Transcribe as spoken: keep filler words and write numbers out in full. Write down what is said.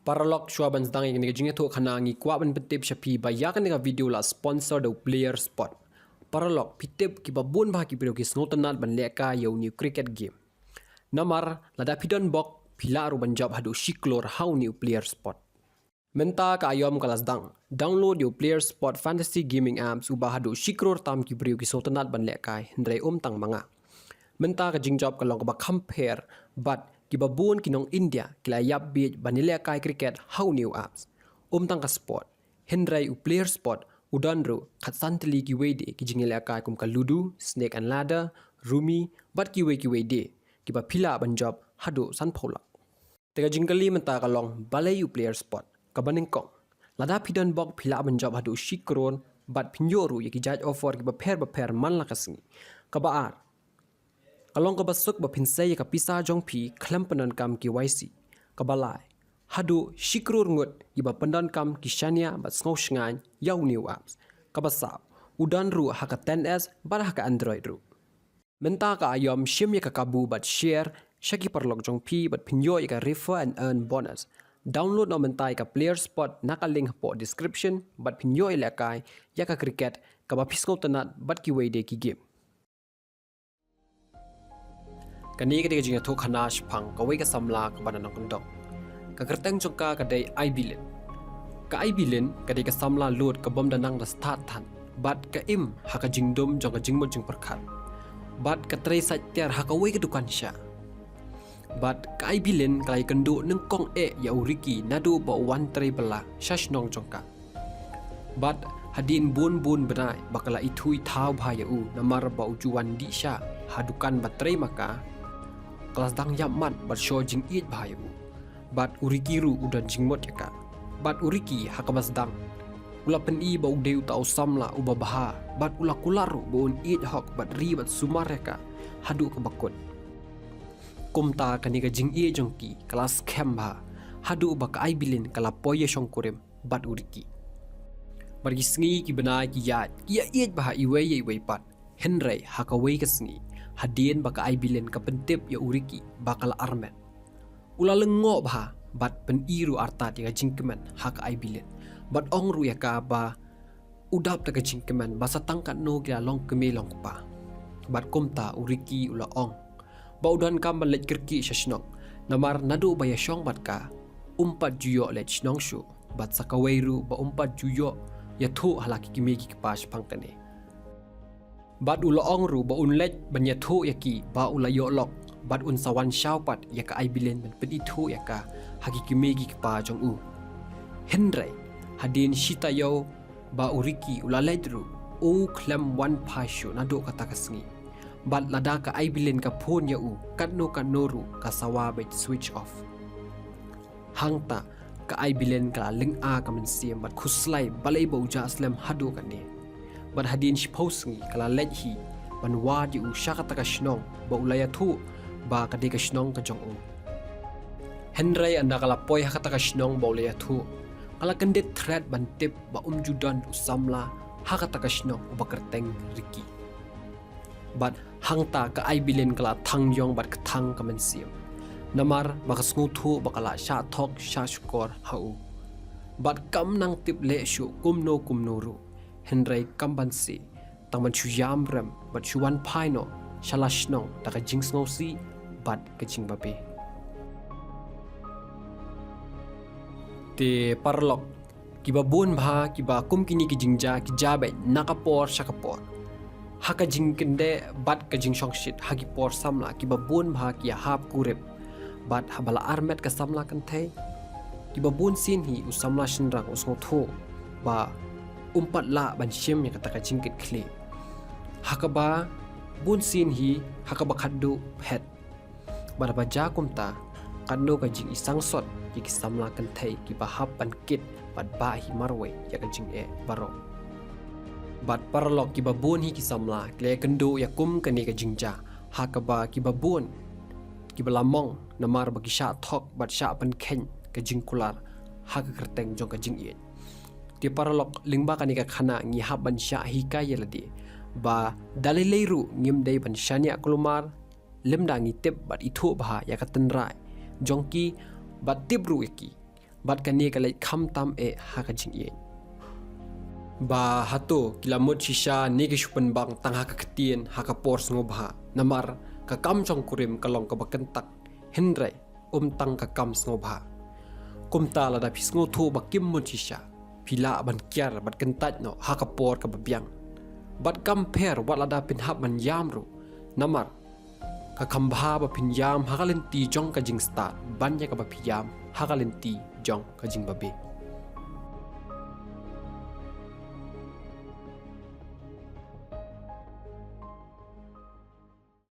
Paralok, shuwa ban sdang ïa kane ka jingïathuhkhana, ngi kwah ban pyntip sha phi ba ïa kane ka video la sponsor da u Player Sport. Paralok, phi tip kiba bun bha ki briew ki sngewtynnat ban lehkai ïa une u cricket game. Namar lada phi don bok, phi lah ruh ban jop haduh shi klur ha une u Player Sport. Mynta ka aïom ka la sdang. Download ïa u Player Sport Fantasy Gaming Apps uba haduh shi klur tam ki briew ki sngewtynnat ban lehkai, hynrei ym tang ma nga. Mynta ka jingjop ka long kaba kham pher bad kiba bun ki nong India ki la ïap bieit ban ïalehkai cricket ha une u apps. Ym tang ka sport, hynrei u Player Sport u don ruh khatsan tylli kiwei de ki jingïalehkai kum ka Ludo, Snake and Ladder, Rummy bad kiwei kiwei de, kiba phi lah ban jop haduh sanphew lak. Te ka jingkylli mynta ka long, balei u Player Sport? Kaba nyngkong, lada phi don bok phi lah ban jop haduh shi klur bad phin ïoh ruh ïa ki jait offer kiba pher bapher man la ka sngi. Kaba ar, ka long kaba suk ba phin sei ïa ka pisa jong phi khlem pyndonkam K Y C. Kaba lai, haduh shi klur ngut kiba pyndonkam ki shaniah bad sngewshngaiñ ïa une u apps. Kaba saw, u don ruh ha ka ten S bad ha ka Android ruh. Mynta ka aïom, shim ïa ka kabu bad share sha ki paralok jong phi bad phin ïoh ïa ka refer and earn bonus. Download noh mynta ïa ka Player Sport na ka link hapoh description bad phin ïoh ïalehkai ïa ka cricket kaba phi sngewtynnat bad kiwei de ki game. Kane ka dei ka jingïathuhkhana shaphang kawei ka samla kaba na nongkyndong. Ka kyrteng jong ka ka dei Ibilin. Ka Ibilin ka dei ka samla lud kabym da nang da stad than bad ka im ha ka jingdum jong ka jingmut jingpyrkhat. Bad ka trei sait tiar ha kawei ka dukan sha. Bad ka Ibilin ka la ïakynduh nyngkong eh ïa u Ricky naduh ba u wan trei bylla sha shnong jong ka. Bad hadien bun bun bnai ba ka la ithuh ithaw bha ïa u namar ba u ju wan dih sha ha dukan ba trei ma ka, ka la sdang ïap mat bad shoh jingïeit bha ïa u. Bad u Ricky ruh u don jingmut ïa ka. Bad u Ricky ha kaba sdang u la pyni ba u dei uta u samla uba bha bad u la kular ruh ba un ïeit hok bad ri bad sumar ïa ka haduh kaba kut. Kumta kane ka jingïeit jong ki ka la skhem bha haduh ba ka Ibilin ka la poi ïashongkurim bad u Ricky. Bad ki sngi ki bnai ki ïaid, ki ïaieit bha iwei ïa iwei pat. Hynrei ha kawei ka sngi, hadien ba ka Ibilin ka pyntip ïa u Ricky ba ka la armet, u la lyngngoh bha bad pyni ruh artat ïa ka jingkmen ha ka Ibilin bad ong ruh ïa ka ba u dap da ka jingkmen ba sa tang katno ki la long kmie long kpa. Bad kumta u Ricky u la ong ba u donkam ban leit kyrkieh sha shnong, namar naduh ba ïashong bad ka, um pat ju ïoh leit shnong shuh bad sa kawei ruh ba um pat ju ïoh ïathuh ha la ki kmie ki kpa shaphang kane. Bad u la ong ruh ba un leit ban ïathuh ïa ki ba u la ïoh lok bad un sa wan shaw pat ïa ka Ibilin ban pynithuh ïa ka ha ki kmie ki kpa jong u. Hynrei hadien shi taïew ba u Ricky u la leit ruh, u khlem wan phai shuh naduh kata ka sngi. Bad lada ka Ibilin ka phone ïa u katno katno ruh ka sawa beit switch off. Hangta ka Ibilin ka la lynga ka mynsiem bad khuslai balei ba u jah slem haduh kane. Bad hadien shiphew sngi ka la leit hi ban wad ïa u sha kata ka shnong ba u la ïathuh ba ka dei ka shnong ka jong u. Hynrei ynda ka la poi ha kata ka shnong ba u la ïathuh, ka la kyndit thret ban tip ba um ju don u samla ha kata ka shnong uba kyrteng Ricky. Bad hangta ka Ibilin ka la thang ïong bad ka thang ka mynsiem, namar ba ka sngewthuh ba ka la shah thok shah shukor ha u. Bad kam nang tip leh shuh kumno kumno ruh, hynrei kam ban sih, tang ban shu ïam rem bad shu wan phai noh sha la shnong da ka jingsngewsih bad ka jingbabe. Te paralok, kiba bun bha kiba kum kine ki jingjia ki jia beit na ka por sha ka por. Ha ka jingkyndit bad ka jingshongshit ha ki por samla, kiba bun bha ki ïahap kurip. Bad haba la armet ka samla kynthei, kiba bun sien hi u samla shynrang u sngewthuh ba um pat lah ban shim ïa kata ka jingkitkhlieh. Ha kaba bun sien hi, ha kaba khatduh phet. Bad haba jia kumta, katno ka jingisangsot ïa ki samla kynthei kiba hap ban kit bad bah hi marwei ïa ka jingeh baroh. Bad paralok, kiba bun hi ki samla ki la ïakynduh ïa kum kane ka jingjia, ha kaba kiba bun kiba la mong namar ba ki shah thok bad shah pynkheiñ ka jingkular ha ka kyrteng jong ka jingïeit. Te paralok, lyngba kane ka khana ngi hap ban shah hikai ïa lade ba da lei lei ruh ngim dei ban shaniah kulmar, lymda ngi tip bad ithuh bha ïa ka tynrai jong ki bad tip ruh ïa ki. bad kane ka leit khamtam eh ha ka jingïeit. Ba hato ki la mut shisha ne ki shu pynbang tang ha ka ktien ha ka por sngewbha, namar ka kam jong kurim ka long kaba kyntak, hynrei ym tang ka kam sngewbha. Kumta lada phi sngewthuh ba kim mut shisha, phi lah ban kiar bad kyntait noh ha ka por kaba biang. Bad kam pher wat lada phin hap ban ïam ruh, namar ka kham bha ba phin ïam ha ka lynti jong ka jingstad ban ïa kaba phi ïam ha ka lynti jong ka jingbabe.